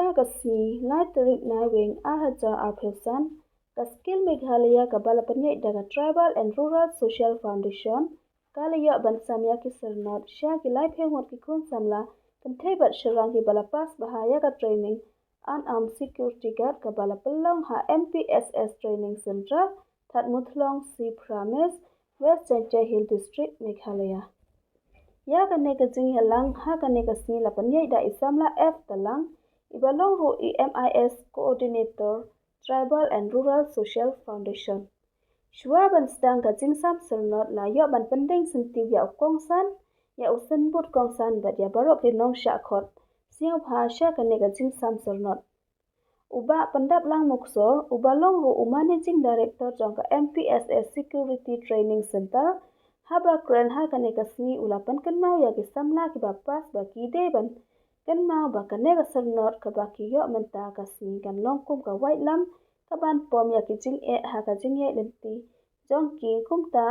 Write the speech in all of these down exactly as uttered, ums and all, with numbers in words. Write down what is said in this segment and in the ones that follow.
Ïa ka sngi lai tarik Naiwieng ar hajar arphew san, ka Skill Meghalaya kaba la pynïaid da ka Tribal and Rural Social Foundation ka la ïoh ban sam ïa ki syrnod sha ki laiphew ngut ki khun samla kynthei bad shynrang kiba la pass bha ïa ka training Unarmed Security Guard kaba la pynlong ha M P S S Training Centre, Thadmuthlong, Sibhrames, West Jaintia Hills District, Meghalaya. Ïa kane ka jingïalang ha kane ka sngi la pynïaid da i samla F Talang, iba long ruh i M I S Coordinator, Tribal and Rural Social Foundation. Shuwa ban sdang ka jingsam syrnod la ïoh ban pyndeng syntiew ïa u kongsan, ïa u symbud kongsan bad ïa baroh ki nongshah khot sngewbha sha kane ka jingsam syrnod. U Bah Pyndaplang Muksor, uba long ruh u Managing Director jong ka M P S S Security Training Centre, haba kren ha kane ka sngi u la pynkynmaw ïa ki samla kiba pass ba ki dei ban kynmaw ba kane ka syrnod kaba ki ïoh mynta ka sngi kan long kum ka waitlam kaban pom ïa ki jingeh ha ka jingïaid lynti jong ki, kumta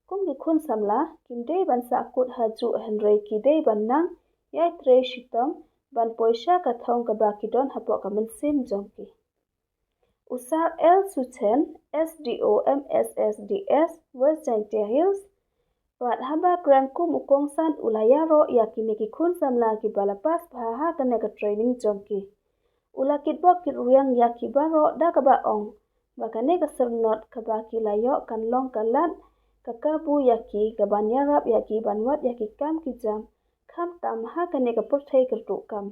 kum ki khun samla kim dei ban sahkut hajuh hynrei ki dei ban nang ïatrei shitom ban poi sha ka thong kaba ki don hapoh ka mynsiem jong ki. U Sar L Suthen, S D O M S S D S, West Jaintia Hills, bad haba kren kum u kongsan u la ïaroh ïa kine ki khun samla kiba la pass bha ha kane ka training jong ki. U la kitbok kitrwiang ïa ki baroh da kaba ong ba kane ka syrnod kaba ki la ïoh kan long ka lad ka kabu ïa ki kaban ïarap ïa ki ban wad ïa ki kam ki jam, khamtam ha kane ka pyrthei kyrduh kam.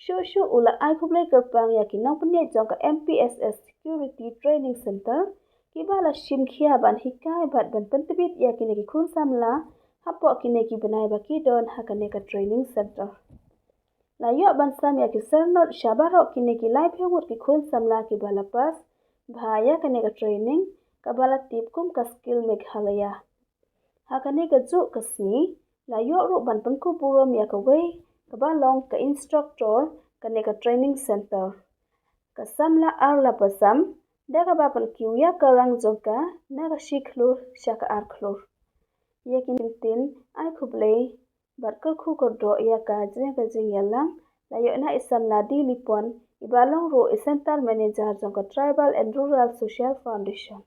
Shuh shuh u la ai khublei kyrpang ïa ki nongpynïaid jong ka M P S S Security Training Centre kiba la shim khia ban hikai bad ban pyntbit ïa kine ki khun samla hapoh kine ki bnai ba ki don ha kane ka training centre. La ïoh ban sam ïa ki syrnod sha baroh kine ki laiphew ngut ki khun samla kiba la pass bha ïa kane ka training kaba la tip kum ka Skill Meghalaya. Ha kane ka juh ka sngi la ïoh ruh ban pynkup burom ïa kawei kaba long ka instructor kane ka training centre, ka samla R Lapasam, da kaba pynkiew ïa ka rang jong ka na ka shi khlur sha ka ar khlur. Ïa ki ktien ai khublei bad kyrkhu kyrdoh ïa ka jing ka jingïalang la ïoh na i samla D Lipon, iba long ruh i Centre Manager jong ka Tribal and Rural Social Foundation.